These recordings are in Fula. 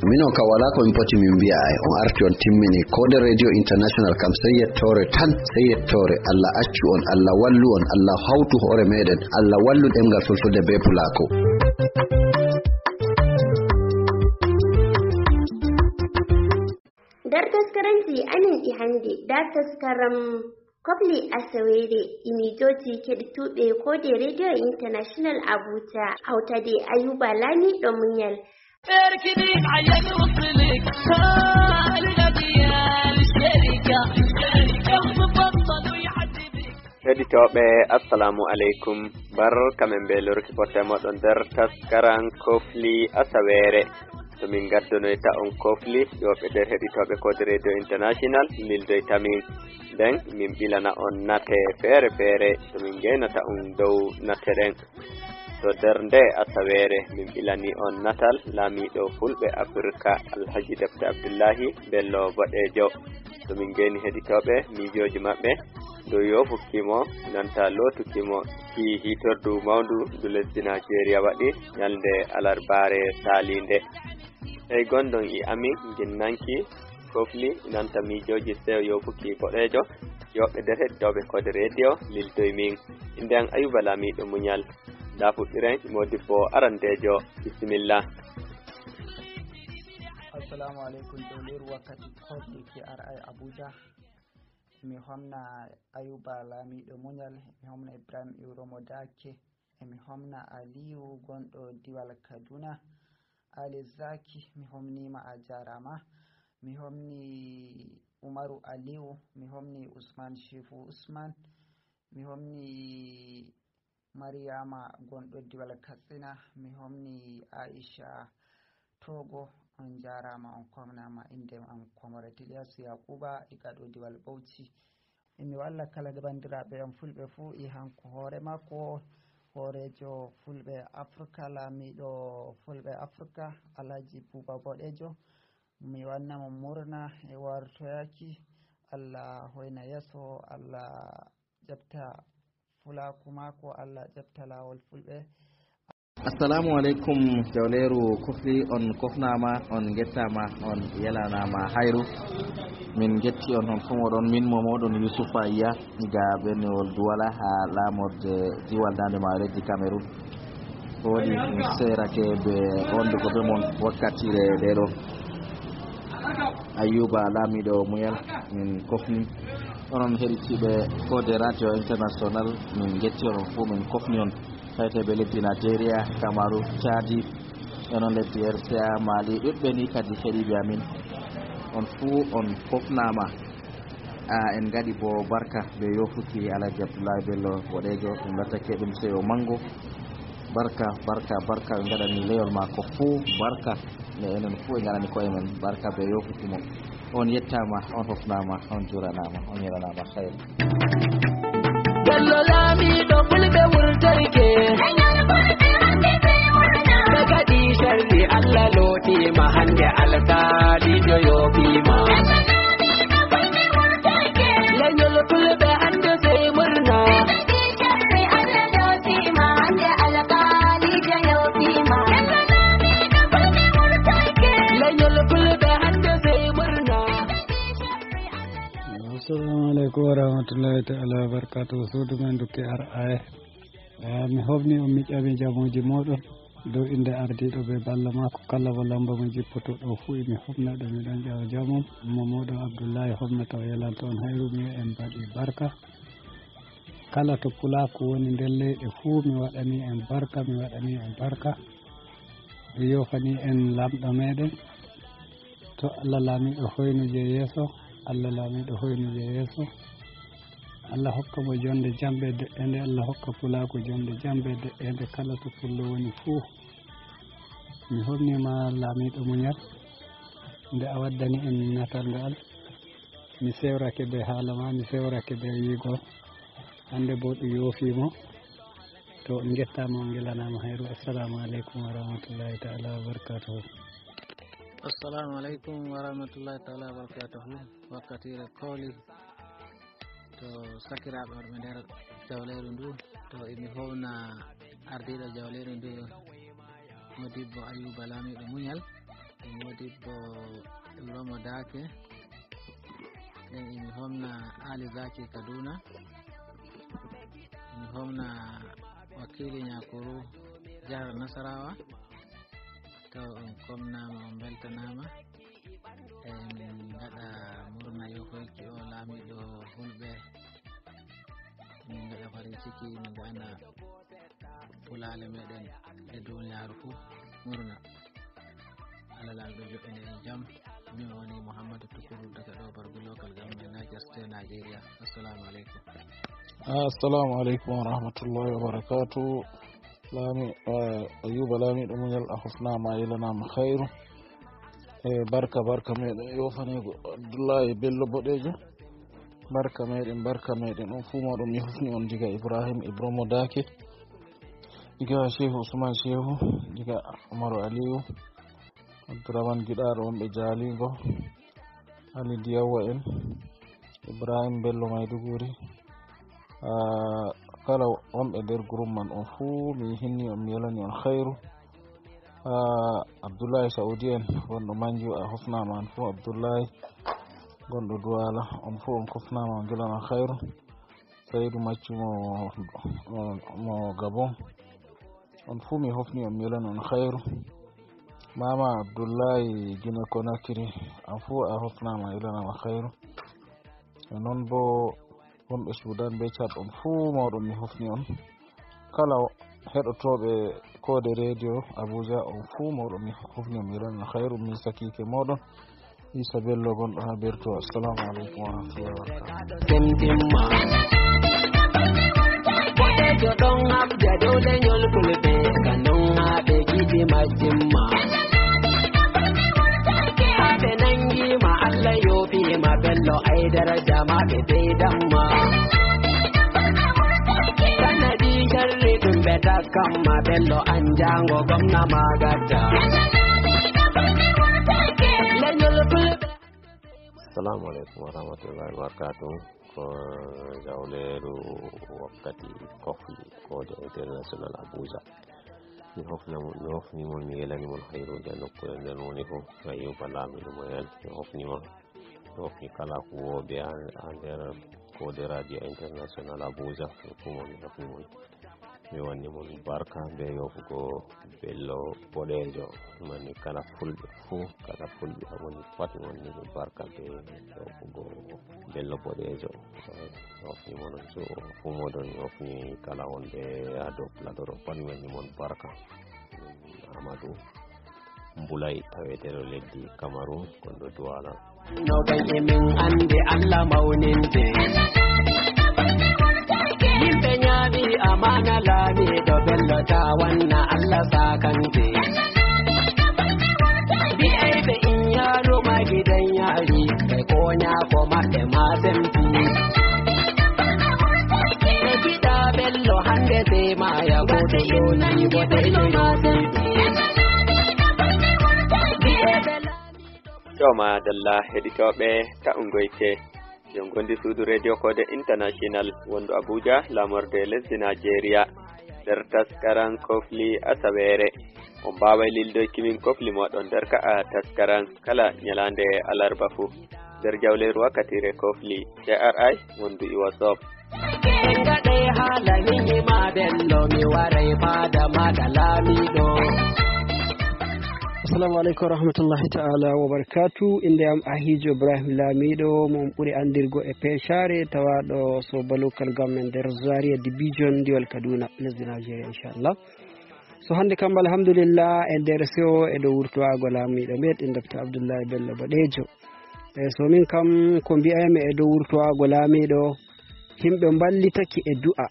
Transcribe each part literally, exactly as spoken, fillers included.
Minon ka wala ko min poti min mbiya ay, on arti on timmini. Koode Radio International kam sey yettoore tan, sey yettoore. Allah accu on, Allah wallu on, Allah hawtu hoore meɗen, Allah wallu ɗemngal fulfulde be pulaaku. Nder taskaranji amin ɗi hannde, nda taskaram Kobli Asawere, e miijooji keɗituɓe koode Radio International Abuja, hawtade Ayuba Lamiɗo Muñal. Heɗitooɓe, assalamu aleykum. Barka men be lorki fotte moɗon nder taskaran Kofli Asawere. To min gaddonoyta on kofli, yo ɓe nder heɗitooɓe Koode Radio International lildoyta min. Nden min ɓilana on nate feere feere to min ngeynata on dow nate ɗen. To nder nde asaweere min ɓilani on natal laamiiɗo fulɓe Afirka Alhaji Depte Abdullahi Bello Boɗeejo. To min ngeyni heɗitooɓe miijooji maɓɓe dow yoofukimo nanta lootukimo fii hiitordu mawndu ndu lesdi Naajeeriya waɗi ñalnde alarbaare saaliinde. Ey gondon e amin nginnanki kofli nanta miijooji sew yoofuki boɗeejo. Yoɓɓe nder heɗitooɓe Koode Radio lildoy min. Innde am Ayuba Laamiiɗo Muñal. Ndaa fuɗɗiren moodibbo arandeejo. Bisimilla. Assalamu aleykum, jawleeru wakkati kofli T R I Abuja. Mi homna Ayuba Laamiiɗo Muñal, mi homna Ibrahim Iwromo Daake, e mi homna Aliyu gonɗo diwal Kaduna. Ali Zaki, mi homniima, a jaaraama. Mi homni Umaru Aliyu, mi homni Usman Shefu Usman, mi homni Mariama gonɗo diwal Katsina, mi homni Aisha Togo, on jaaraama, on komnaama. Innde am Komore Tiliyasu Yakuba, iga ɗo diwal Bauchi. Emi walla kala bandiraɓe am fulɓe fuu e hanko hoore makko, hooreejo fulɓe Afrika, laamiiɗo fulɓe Afrika, Alhaji Buuba Boɗeejo. Mi wanna mo murna e wartoyaki. Allah hoyna yeeso, Allah ƴefta fulaaku maako, Allah ƴefta laawol fulɓe. Assalamu aleykum, jawleeru Kofli, on kofnaama, on ngettaama, on yelanaama hayru. Min ngetti on, on fof moɗon, min mo moɗon Yusufa Iya, ga berniwol Duwala haa laamorde Diwal Daande Maayo leydi Cameroun. Ko waɗi mi seerake be wondugo be mon wakkatire nde ɗo. Ayuba Laamiiɗo Muyal min kofni. Onon heɗitiiɓe Koode Radio International, min ngetti on, on fof min kofni on. Tawetee ɓe leddi Nigeria, Kamaru, Caadi, e noon leddi R C A, Mali, ɗuɗɓe ni kadi heɗiiɓe amin. On fuu on kofnaama. A en ngaɗi bo barka be yofuki Alhaji Abdullahi Bello Boɗeejo, min mbattake ɗum seyo manngo. Barka, barka, barka, ɓe ngaɗani leyol maako fuu barka. Nde enen fuu en ngaɗani koye men barka be yofuki mo. On yettaama, on hofnaama, on juuranaama, on yelanaama hayre. Bello laamiiɗo fulɓe wurtorke. Ɓe gaɗi sharri, Allah lootiima hannde, alkaaliijo yoofiima. Leñol fulɓe hannde sey murna. Leñol fulɓe hannde sey murna. Assalamu aleykum wa rahmatullahi ta'ala wa barakatuhu. Suudu men dukke R I. Eh, mi hofni on, mi ƴami jamuuji mooɗon dow innde ardiiɗo be balla maako, kala mo lamba mo jippoto ɗo fuu, mi hofna ɗo, mi ɗon ƴawa jamum. Mo mooɗon Abdullahi hofnata, o yelanta on hayru, mi en mbaɗi barka. Kala to pulaaku woni nder leyɗe fuu, mi waɗani en barka, mi waɗani en barka. Mi yoofani en Laamɗo meɗen. To Allah laamiiɗo hoynu je yeeso, Allah laamiiɗo hoynu je yeeso. Allah hokka mo jonde jam be de'ende, Allah hokka pulaaku jonde jam be de'ende kala to pullo woni fuu. Mi hofnima laamiiɗo muñal nde a waddani en natal ngal. Mi sewrake be haala ma, mi sewrake be yiigo. Hande bo ɗum yoofi mo. To on ngettaama, on ngelanama hayru. Assalamu aleykum wa rahmatullahi ta'ala wa barakatuhu. Assalamu aleykum wa rahmatullahi ta'ala wa barakatuhu. Wakkatire koli to sakiraaɓe wonɓe nder jawleeru ndu, to emi howna ardiiɗo jawleeru ndu, modibbo Ayuba laamiiɗo muñal. Dibbo Ibrahima Dake, nden emi homna Ali Zaki Kaduna, emi homna Wakili Nyakuru Jihar Nasarawa. To on komnama, on beltanama. Emin ngaɗa murna yofoyki o laamiɗo Fulɓe. Min ngaɗa farin ciki, min ngaɗana pulaale meɗen e duniyaaru fuu murna. Allah laamiɗo joɗɗine en jam. Min woni Muhammadu Tukuru daga ɗo Bargu Local Government, Niger State, Nigeria. Assalamu alaikum. Assalamu alaikum wa rahmatullahi wa barakatuh. Laami, eh, Ayuba laamiɗo muñal, a hofnaama, a yelanama khairu. Eh, barka, barka meɗen yofanego Abdullahi Bello Boɗejo. Barka meɗen, barka meɗen. On fuu moɗon mi hofni on diga Ibrahim Ibrahim Dake, diga Shehu Usman Shehu, diga Umaru Aliyu, Abdurrahman Giɗaaɗo wonɓe Jaalingo, Ali Diyawa en, Ibrahim Bello Maiduguri, ah, kala wonɓe nder groupe man on fuu, mi hinni on, mi yelani on khairu. Ah, Abdullahi Saudi en, gonɗo Manju, a hofnaama an fuu. Abdullahi, gonɗo Duwala, on fuu on hofnaama, on ngelana khairu. Saidu Maccu mo, mo, mo Gabon, on fuu mi hofni on, mi yelani on khairu. Mama Abdullahi Gine Konakiri, an fuu a hofnaama, a yelanama khairu. E non bo wonɓe Sudan be Chad, on fuu moɗon mi hofni on. Kala heɗotooɓe Koode Radio Abuja, on fuu moɗon mi hofni on, mi yelanama khairu. Mi sakike moɗon Isa Bello gonɗo ha Berto. Assalamu alaikum wa rahmatullahi wa barakatuh. Semtimma. Boɗejo ɗon habda dow leñol Fulɓe, ka non haa ɓe giɗi majjimma. Haa ɓe nangi ma, Allah yoofi ma, Bello, ai daraja ma ɓe beydamma. Sanadi sharri ɗum ɓe takkamma, Bello, an jaango gomna ma gadda. Leñol Fulɓe. Assalamu alaikum wa rahmatullahi wa barakatuh. Ko jawleeru wakkati kofli Koode International Abuja. Mi hofna mo, mi hofni mon, mi yelani mon khairuuji nokkuure nden woni fof. Ayuba laamiɗo mo en, mi hofni ma. Mi hofni kala kuwooɓe ha, ha nder Koode Radio International Abuja. Ko mo mi hofni mon. Mi wanni mon barka be yofugo Bello Boɗejo. Mi wanni kala Fulɓe fuu, kala Fulɓe haa woni pat, mi wanni ɓe barka be yofugo Bello Boɗejo. Mi hofni mon on fuu, moɗon mi hofni kala wonɓe haa dow plateau ɗo pat, mi wanni mon barka. Amadou Mbulay, taweteeɗo leddi Kamaru, gonɗo Duwala. No ɓe min andi Allah mawninte. Yimɓe ñaami amaana laamiiɗo Bello, ta wanna Allah saakante. Bi'ayɓe in yaaru ma gidan yaari, ɓe kooña ko maɓɓe ma sempi. Ɓe giɗa Bello hande sey maaya, gooto yoni boɗeejo yoni. To, madalla, heɗitooɓe, ta'ungoyte. Yo ngondi suudu Radio Koode International wondu Abuja, laamorde lesdi Najeriya, nder taskaran kofli asaweere. On mbaaway lildoyki min kofli moɗon nder ka'a taskaran kala ñalaande alarba fuu. Nder jawleeru wakkatiire kofli C R I wondu e WhatsApp. En ngaɗay haala min e ma Bello, mi waray faada maaɗa laamiiɗo. Assalamu alaikum warahmatullahi ta'ala wa barakatuh. Innde am Ahijo Ibrahim Laamiiɗo, mo on ɓuri anndirgo e Peeshaare, tawaaɗo Soba Local Government nder Zaria Division, Ndiwal Kaduna, lesdi Nigeria, inchallah. So hannde kam, alhamdulillah, e nder sewo e dow wurtowaago laamiiɗo meɗen, Doctor Abdullahi Bello Boɗeejo. E so min kam, ko mbi'aymi e dow wurtowaago laamiiɗo, yimɓe mballitake e du'a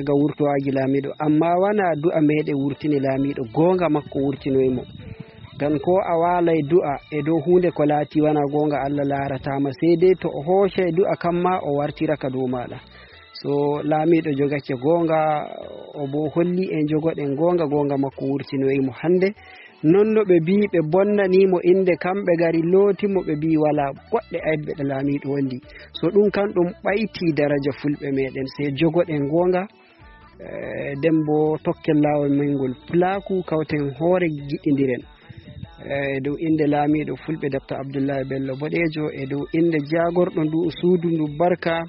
ga wurtowaagi laamiiɗo, amma wanaa du'a meɗen wurtini laamiiɗo, goonga makko wurtinoyi mo. Ngam ko a waalay du'a e dow huunde ko laati wanaa goonga, Allah laarataa ma, sey dey to o hoocay du'a kan ma o wartira ka dow maaɗa. So laamiiɗo jogake goonga, o bo holli en jogoɗen goonga, goonga makko wurtinoyi mo hannde. Non no ɓe mbi'i ɓe bonnanii mo innde, kamɓe ngari looti mo, ɓe mbi'i walaa goɗɗe aybe ɗe laamiiɗo wondi. So ɗum kan, ɗum ɓayti daraja fulɓe meɗen, sey jogoɗen goonga, eh, nden bo tokken laawol men ngol pulaaku, kawten hoore, giɗindiren. e dow innde laamiiɗo fulɓe, Doktor Abdullahi Bello Boɗeejo, e dow innde jaagorɗo ndu suudu ndu barka,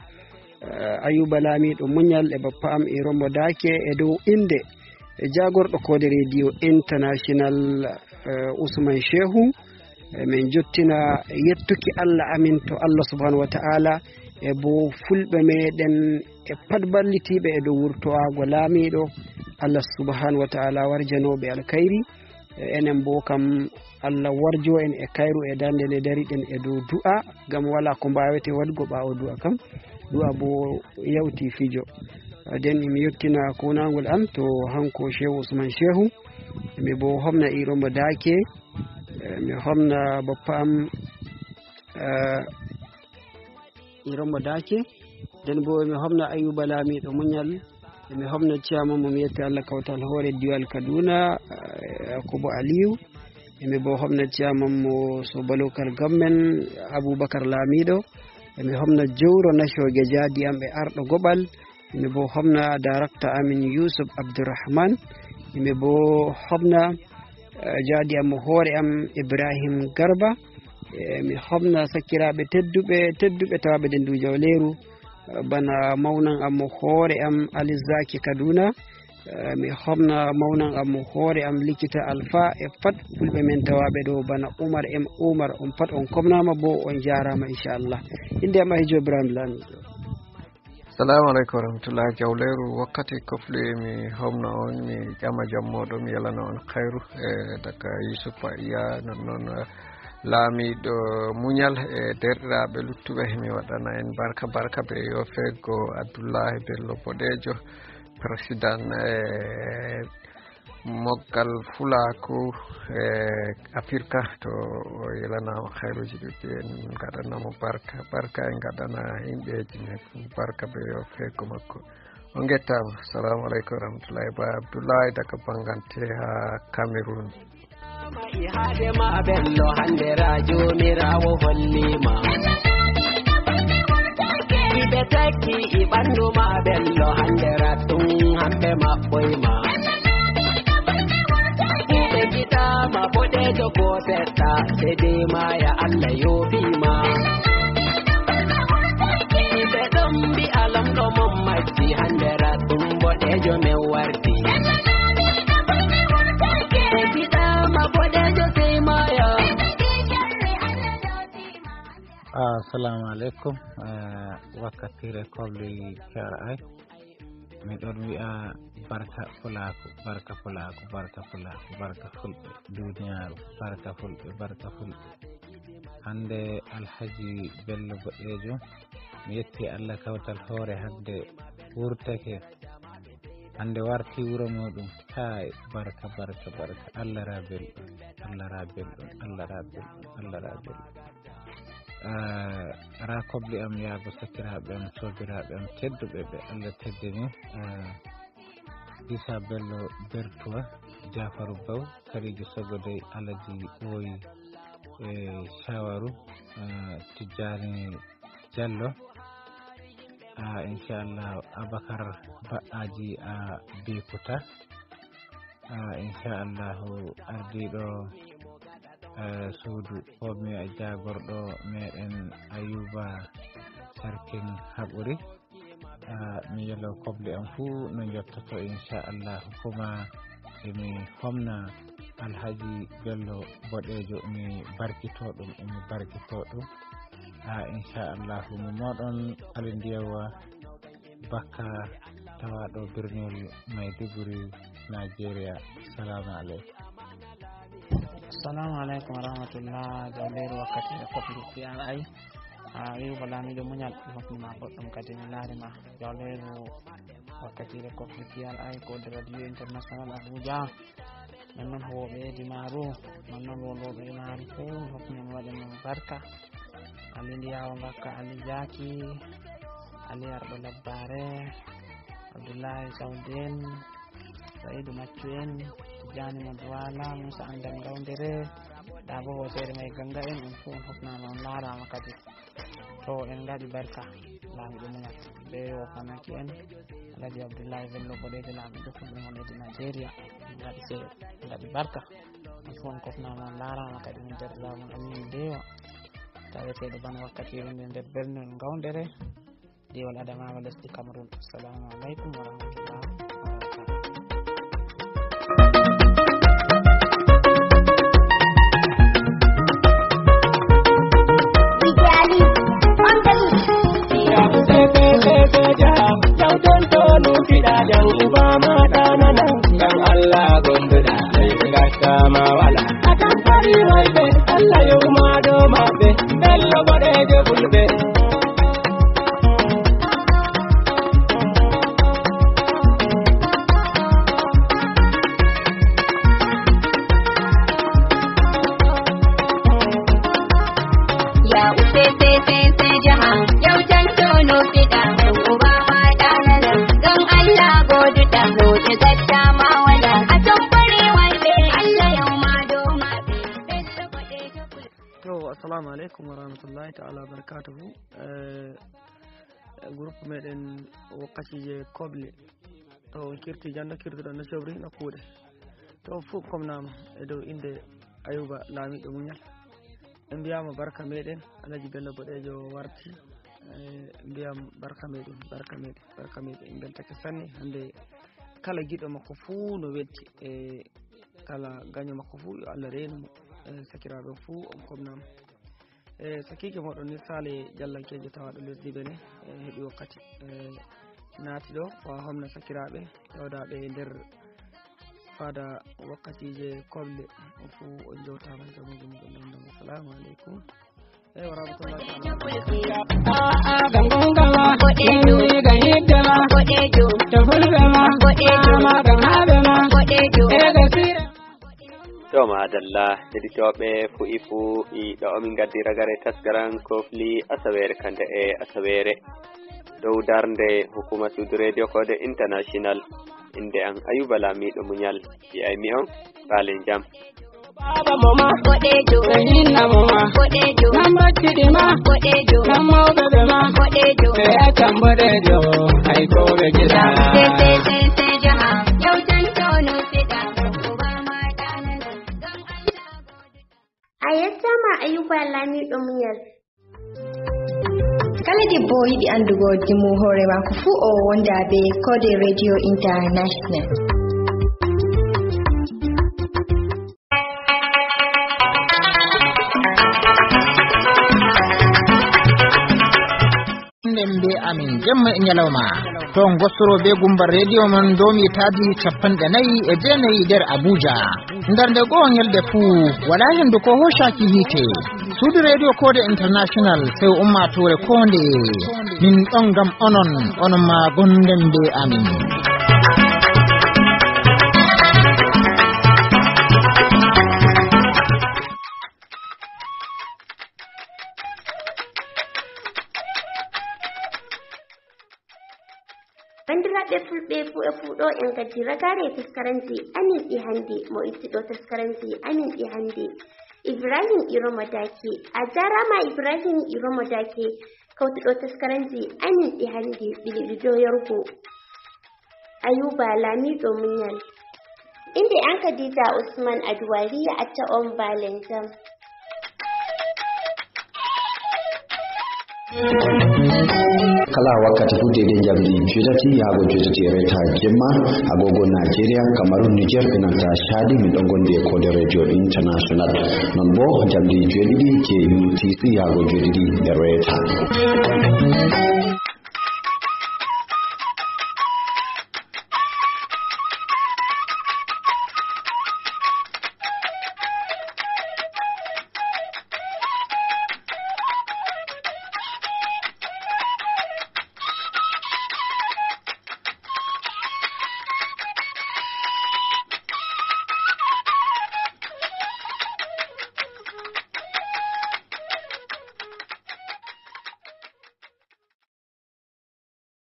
eh, Ayuba laamiiɗo muñal e bappa am Iromo Daake, e dow innde jaagorɗo Koode Radio International, eh, Ousmane Shehu. E min jottina yettuki Allah amin to Allah subhanahu wa ta'ala, e bo fulɓe meɗen e pat ballitiiɓe e dow wurto'aago laamiiɗo, Allah subhanahu wa ta'ala warjanooɓe alkhairi. E enen bo kam Allah warjo en e kayru e darnde nde dariɗen e dow du'a, ngam wala ko mbaawete waɗgo ɓaawo du'a kam. Du'a bo yawti fijo. Den mi yettina kunangol am to hanko Shehu Usman Shehu. Mi bo homna Iromo Daake. Eh, mi homna bappa am, eh, Iromo Daake. Den bo mi homna Ayuba laamiiɗo muñal. Mi homna ciyaman mo mi yetti Allah kawtal hoore diwal Kaduna, eh, Yakubu Aliyu. Mi bo homna ciyaman mo Soba Local Government, Abubakar Laamiiɗo. Mi homna jowro Nasho Gejaadi am e arɗo Gobal. Mi bo homna darakta amin Yusuf Abdurrahman. Mi bo homna, eh, jaadi am mo hoore am Ibrahim Garba. Eh, mi homna sakkiraaɓe tedduɓe, tedduɓe tawaaɓe nden du jawleeru, eh, bana mawnan am mo hoore am Ali Zaki Kaduna. Eh, mi homna mawnan am mo hoore am Likita Alfa e pat fulɓe men tawaaɓe ɗo bana Umar M Umar, on pat on komnaama bo on jaaraama inchallah. Innde am Ahijo Ibrahim Lamiɗo. Salamu aleykum warahmatullahi. Jawleeru wakkati kofli mi homna on, mi ƴama jam mooɗon, mi yalana on khayru. E daga Yusufa Iya, non non, eh, laamiiɗo muñal e derɗiraaɓe luttuɓe, mi waɗana en barka, barka be yo feego Abdullahi Bello Boɗeejo, président, eh, Moggal Fulaaku e Afirka, to o yelanaama khayruuji ɗuɗɗi, en ngaɗana mo barka, barka en ngaɗana yimɓeeji men fuu barka be yo feego makko. On ngettaama. Assalamu aleykum warahmatullahi. Ba Abdullahi daga Bangante haa Cameroon. Haade ma bello hande ra joomiraawo holli ma. Iɓe takki i ɓandu ma bello hande ra ɗum hamɓe maɓɓoy ma. Ɓe giɗaama boɗeejo ko seɗɗa, sede ma ya Allah yoofi ma. Ɓe ɗon mbi'a lamɗo mon majji hande ra ɗum boɗeejo men wardi. Ɓe giɗaama boɗeejo sey ma ya. Assalamu aleykum. Eh, wakkatire kobli K R I. Miɗon wi'a barka Fulaaku, barka Fulaaku, barka Fulaaku, barka Fulɓe duniyaaru, barka Fulɓe, barka Fulɓe. Hande Alhaji Bello Boɗeejo, mi yetti Allah kawtal hoore hande wurtake. Hande warti wuro muɗum. Kaay, barka, barka, barka. Allah ra belɗum, Allah ra belɗum, Allah ra belɗum, Allah ra belɗum. Eh, ra kobli am yaago sakiraaɓe am, soobiraaɓe am tedduɓe ɓe Allah teddini. Eh, Isa Bello Bertuwa, Jafaru Baw, Karijo Sogodey, Alaji Ɓooyi, eh, Shawaru, eh, Tijjani Jallo. Ah, inchallah, Abakar Baɗɗaaji, ah, Bekuta. Ah, inchallahu, ardiiɗo, eh, suudu, o mi wi'a jaagorɗo meɗen Ayuba Sarkin Haɓuri. Ah, mi yelo kobli am fuu no njottoto, inchallahu. Kuma emi homna Alhaji Bello Boɗeejo, mi barkito ɗum, emi barkito ɗum. Ah, inchallahu, mi moɗon Ali Ndiyawa Bakka, tawaɗo birniwol Maiduguri, Nigeria. Salamu aleykum. Salamu aleykum wa rahmatullah. Jawleeru wakkati e kofli P R I. A wi'ugo laamiiɗo muñal, mi hofni ma boɗɗum kadi mi laari ma. Jawleeru wakkati e kofli P R I ko de Radio International Abuja. Non non huwooɓe eedi maaru, non non wonooɓe e maaru fuu, mi hofni mo waɗi mo barka. Ali Ndiyawo Ngakka, Ali Jaaki, Ali Arɗo Labbaare, Abdullahi Sawdi en, Sa'idu Maccu en, Tijjaani Maduwala, Muusa Andal Ngawndere, Daabo Hooseere May Gannga en, on fuu on hofnaama, on laaraama kadi. To en ngaɗi barka, laamiɗo muñal. Ɓe o fanaki en, Alhaji Abdullahi Bello Boɗejo, laamiɗo Fulɓe mo leydi Nigeria. En ngaɗi seeɗa, en ngaɗi barka. On fof on kofnaama, on laaraama kadi min nder laamu Aminu Dewa. Taweteeɗo ban wakkati wonde nder belnol ngawndere. Diiwal Adamawa, lesdi Cameroun. Assalamu alaikum wa rahmatullahi wa barakatuh. To, assalamu alaikum wa rahmatullahi ta'ala wa barakatuhu. Eh, groupe meɗen Wakkatiije Koble, to on kirti jando, kirduɗon no cobri no kuuɗe. To fof komnaama e dow innde Ayuba, laamiiɗo muñal. En mbiyaama barka meɗen, Alhaji Bello Boɗejo warti. Eh, mbiyaama barka meɗen, barka meɗen, barka meɗen. En mbeltake sanne. Hannde kala giɗo makko fuu no welti, e kala gaño makko fuu yo Allah reenu mo. Eh, sakiraaɓe fuu on komnaama. E sakiike moɗon ni Sale Jallankeejo tawaaɗo lesdi Bene, e heɓi wakkati, e naati ɗo, o homna sakiraaɓe tawdaaɓe e nder fada Wakkatiije Koble. On fuu on njowtaama e jamuuji muɗum. Assalamu aleykum. E wa rahmatullahi taala. To, maadalla, heɗitooɓe fuɗi fuɗi, ɗo omin ngaddi ragare taskaram kofli asaweere kande e asaweere. Dow darnde hukuma suudu Radio Kode International, innde am Ayuba Laamiiɗo Muñal, mbi'aymi on, baalen jam. Baba mo ma boɗejo, ɓe hinna mo ma boɗejo, nan battidi ma boɗejo, nan mawɓe ɓe ma boɗejo, ɓe accan boɗejo, hay ko ɓe gila. A yettaama, Ayuba Laamiiɗo Muñal. Kala debbo yiɗi anndugo dimu hoore maako fuu, o wonda be Kode Radio International. Nden be amin jemma e ñalawma. To ngostoro be gumba radio mon domi taadi capanɗe nayi e jeenayi nder Abuja. Nder nde goo ñalde fuu, wala hendu ko hoshaki hiite. Suudu Radio Kode International, sew ummaatoore koo ndeye. Min ɗon ngam onon, onon ma gonden be amin. Banndiraaɓe fulɓe, fuu e fuu ɗo en gaddi ragaare taskaranji amin ɗi hannde. Mo itti ɗo taskaranji amin ɗi hannde, Ibrahim Iromo Dake. A jaaraama, Ibrahim Iromo Dake, kawtuɗo taskaranji amin ɗi hannde, ɓili ɗi dow yarugo. Ayuba Laamiiɗo Muñal. Innde am Khadija Usman Aduwari, acca on baalen jam. Kala wakkati fuu, deydey njamndi joytati yahgo joytati e reeta jemma, agogo Nigeria, Cameroun, Niger, e nanta Chadi, min ɗon ngondi e Kode Radio International. Non bo, njamndi joyɗiɗi je U T C yahgo joyɗiɗi e reeta.